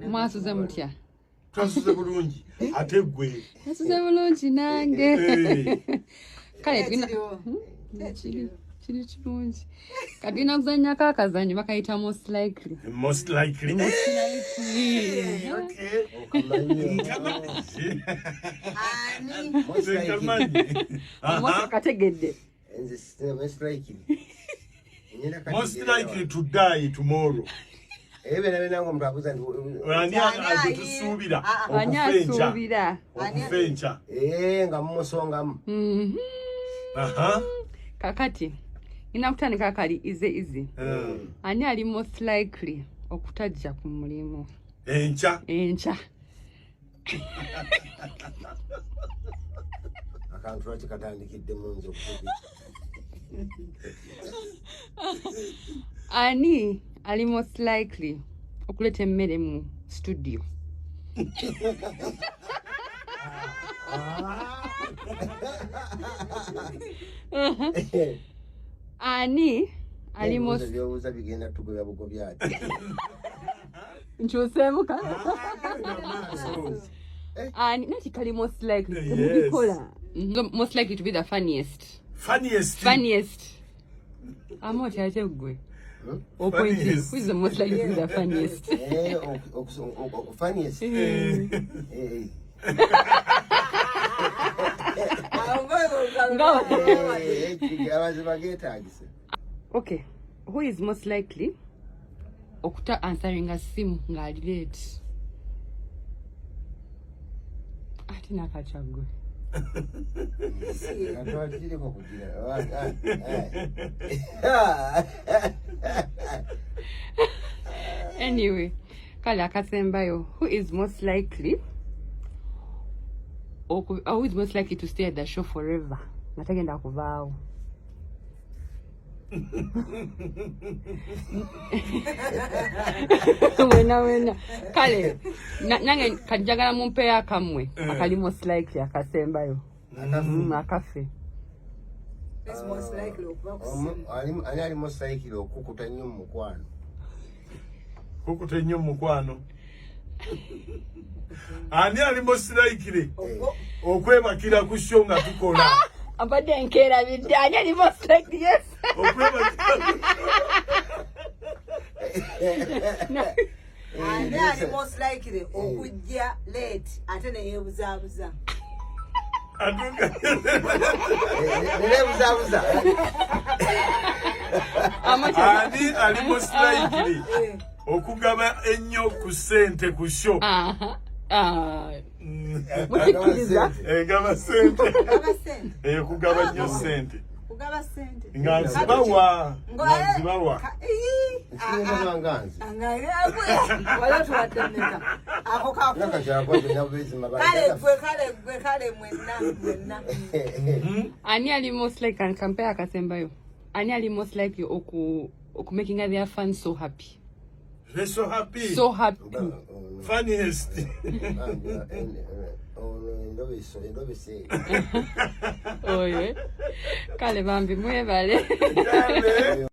Mwasuze mutya? Twasuze bulungi, ate gwe? Nasuze bulungi nange. Kale tulina Ekiriwo. Kiri kirungi. Kati tulina kuzannyako akazannyo bakayita "Most Likely". Most Likely. Most Likely. Okay. Okamanyi. Nkamanyi. Ani? Most likely. Nkamanyi. Omosi kategedde. Nze most likely. Ngenda kati Most genda likely to die tomorrow. Ebyo byonna byonna ng'omuntu abuuza nti Ani Ani gwe tusuubira Ah, ah. Ani okufa enkya? asuubira? Okufa enkya. Ee, nga mumusongamu. Kakati ngina kutandika akali easy easy. Ani ali most likely okutajja ku mulimu Enkya? Enkya. Akantu lwaki katandikidde mu nze okutuuka? Ani ali most likely okuleeta emmere mu studio? Ani ali Ebibuuzo most byobuuza bigenda tugobya bugobya ati. Nkyuseemu ka ani naki kali most likely. Yes. Temubikola. Most likely to be the funniest. Funniest. Funniest. Amoti, ate gwe Opointi. Funniest. Who is the most likely to be the funniest? Eh, funniest. Eh, eh, amazima geetagisa. Okay, who is most likely okuta answeringa simu ng'ali late? Ate nakakyagwe. Katwakireko kugira. Ah, ah, ah. Anyway, kale akasembayo, who is most likely who is most likely to stay at the show forever nga tagenda kuvaawo? Wena wena. Kale nange kajjagala mumpeyo akammwe akali most likely akasembayo. Akaffe. Is most likely okuba ku ssimu. Ani ali most likely okukuta nnyo mu mukwano? Kukuta ennyo mu mukwano. Ani ali most likely okwebakira ku show nga tukola? Abadde nkeerabidde. Ani ali most likely? Yes. Okwebakira. Ani ali most likely okujja late ate neyeebuzaabuza? Atuuka. Neneebuzaabuza. Ani ali most likely okugaba ennyo ku ssente ku show? Aha. Ah, mukikkiriza? Egaba ssente. Kugaba ssente? Eh, kugaba nnyo ssente. Kugaba ssente. Nga nzibawa, nga nzibawa. Nsinga nga nze. Wali otuwadde mmeka? Ako kafu. Nakakyakwaze nabezima. Kale gwe, kale gwe, kale mwenna mwenna. Ani ali most likely, and compare akasembayo, ani ali most likely oku making their fans so happy? They're so happy. So happy. Funniest. Ono endobeso, endobese. Oyo, eh? Kale bambi mwebale. Kale.